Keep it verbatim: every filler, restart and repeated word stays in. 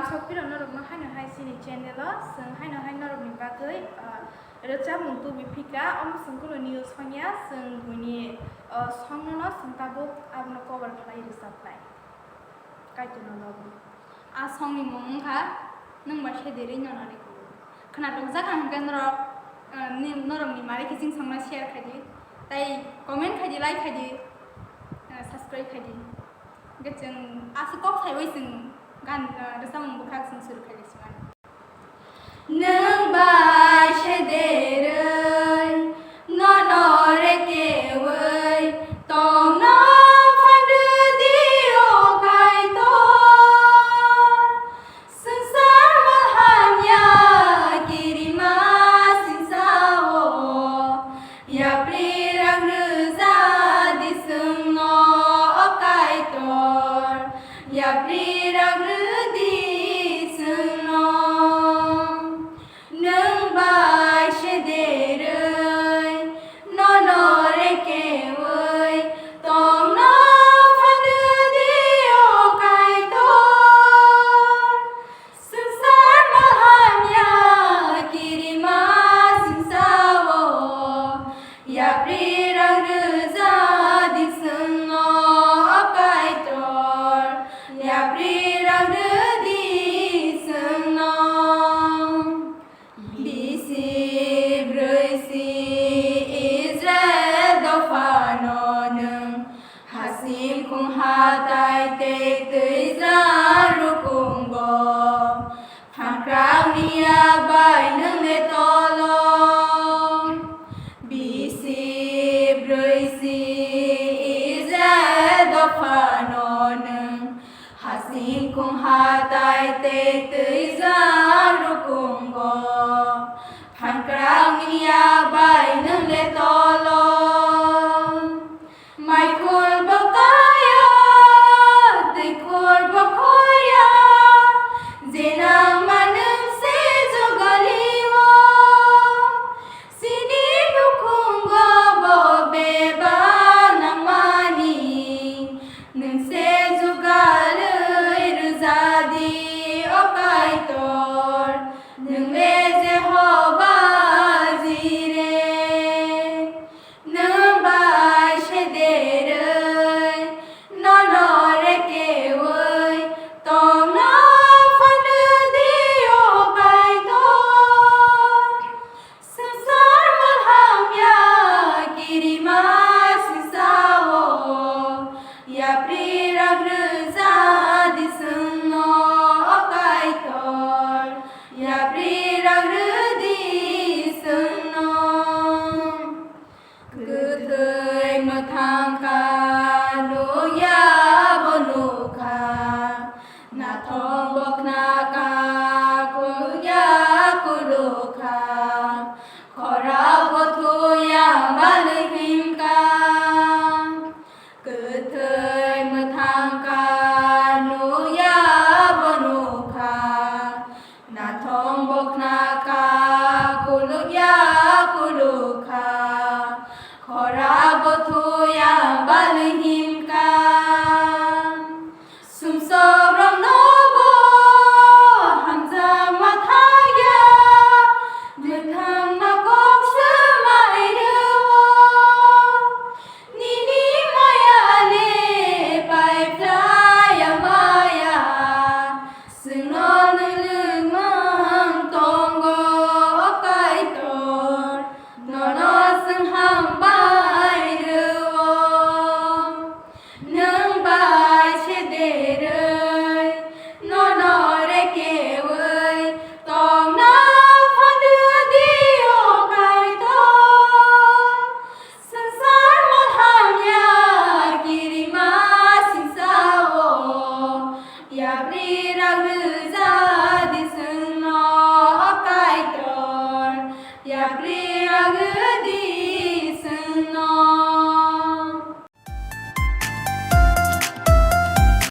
Sokpirok norokno haino hai chini channel o, chwng haino hai norokni bagwi, ah, rwchapmung tubi phika, omo chwng kunu news hwnya, chwng buini, ah, songno no chwng tabuk abono cover khlai rwchapnai. Kaitorno lobo. A songni mung wngkha Nwng bai se derwi nono rikwi. Khwnatok jak ang hwnkhe norok, ah, ni-, norokni mari kiching songno share khaidi, tei comment khaidi, like khaidi, ah, subscribe khaidi. Hwnkhe chwng aswk kok saiwi chwng gan, ah, rwchapmung bwkhak chwng suru khaidi swngo. Nwng bai se derwi nono rikwi tongno phan rwdi o Kaitor. Swngchar malhamya kirima singsa o, yapri rang rwja di chwngno o Kaitor, yapri rang rwdi chwngno. Nwng bai se derwi nono rikwi tongno phan rwdi o Kaitor. Swngchar malhamya kirima singsa o, yapri rang rwja di chwngno o Kaitor, yapri rang rwdi chwngno. Bisi brwi si Israel dophano nwng hasing khung hatai tei twijlang rukungo. Phankrangni yak bai nwng le tolo. Bisi brwi si Israel dophano nwng hasing khung hatai tei twijlang rukungo. Phankrangni yak bai nwng le tolo. Maikhul bo kaya, twikhul bo khoya, je nangma nwng se jugalio. Chini nukhungo bo bebak nangmani, nwng se jugalwi rwja di, o Kaitor, nwng le Jehovah Jireh. Nwng bai se derwi nono rikwi tongno phan rwdi, o Kaitor. Swngchar malhamya kirima singsa o, yapri rang rwja di chwngno, o Kaitor, yapri rang rwdi chwngno. Kwthwi mwthang kha